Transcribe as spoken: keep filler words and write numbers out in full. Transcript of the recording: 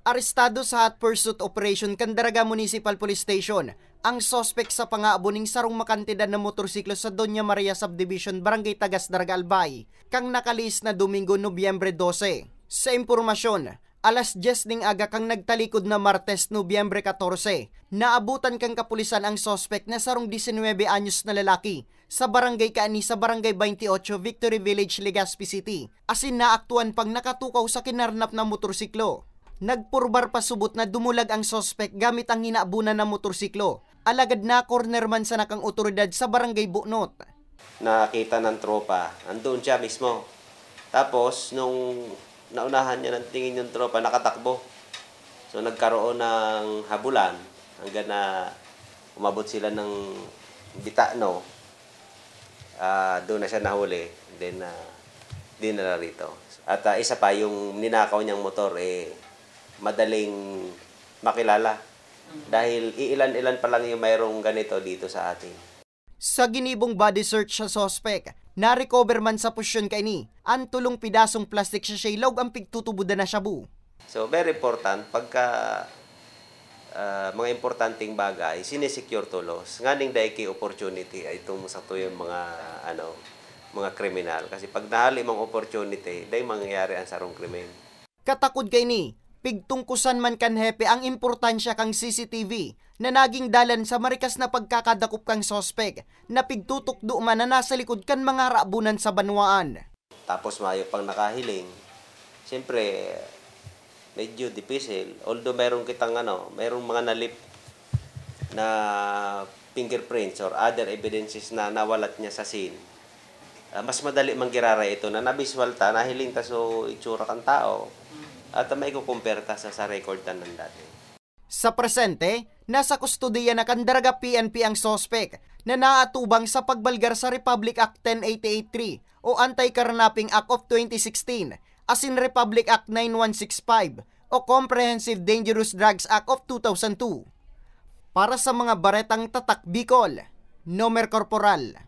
Arestado sa hot pursuit operation kan Daraga Municipal Police Station ang suspek sa pangabo ning sarong makantidad na motorsiklo sa Doña Maria Subdivision, Barangay Tagas, Daraga, Albay, kan nakalihis na Domingo, Nobyembre dose. Sa impormasyon, alas dyes ning aga kan nagtalikod na Martes, Nobyembre katorse, naabutan kan kapulisan ang suspek na sarong disinwebe anyos na lalaki sa barangay kaini sa Barangay Baynte Otso, Victory Village, Legazpi City, asin naaktuan pang nakatukaw sa kinarnap na motorsiklo. Nagpurbar pasubot na dumulag ang suspek gamit ang hinabunan na motorsiklo, alagad na-corner man sana kan awtoridad sa Barangay Bunot. Nakita ng tropa, andun siya mismo. Tapos, nung naunahan niya ng tingin yung tropa, nakatakbo. So, nagkaroon ng habulan hanggang na umabot sila ng Bitano. Ah, doon na siya nahuli. Then, ah, dinala rito. At, ah, isa pa, yung ninakaw niyang motor, eh, madaling makilala. Dahil iilan-ilan pa lang yung mayroong ganito dito sa atin. Sa ginibong body search sa suspek, na-recover man sa posisyon kaini ang tulong pidasong plastic sachet laog ang pigtutubodan na shabu. So, very important, pagka, ah, mga importanteng bagay, sinesecure tolos. Nganing dai ki opportunity ay itong sa tuyang mga, ano, mga kriminal. Kasi pag nahali mang opportunity, dai mangyayari ang sarong krimen. Katakod kaini, pigtungkusan man kan hepe ang importansya kan C C T V na naging dalan sa marikas na pagkakadakop kan suspek na pigtutukdo man na nasa likod kan mga harabunan sa banwaan. Tapos mayo pang nakahiling, siyempre, medyo dipisil. Although mayroon kitang, ano, mayroong mga nalip na fingerprints or other evidences na nawalat niya sa scene, ah, mas madali manggiraray ito na nabiswal ta, nahiling ta so itsura kan tao, at maikukumpare ta sa, sa record ta ng dati. Sa presente, nasa kustodiya na kan Daraga P N P ang suspek na naatubang sa pagbalgar sa Republic Act ten eighty-eight three o Anti-Carnapping Act of twenty sixteen, asin Republic Act nine one six five o Comprehensive Dangerous Drugs Act of two thousand two. Para sa mga baretang Tatak Bicol, Nomer Corporal.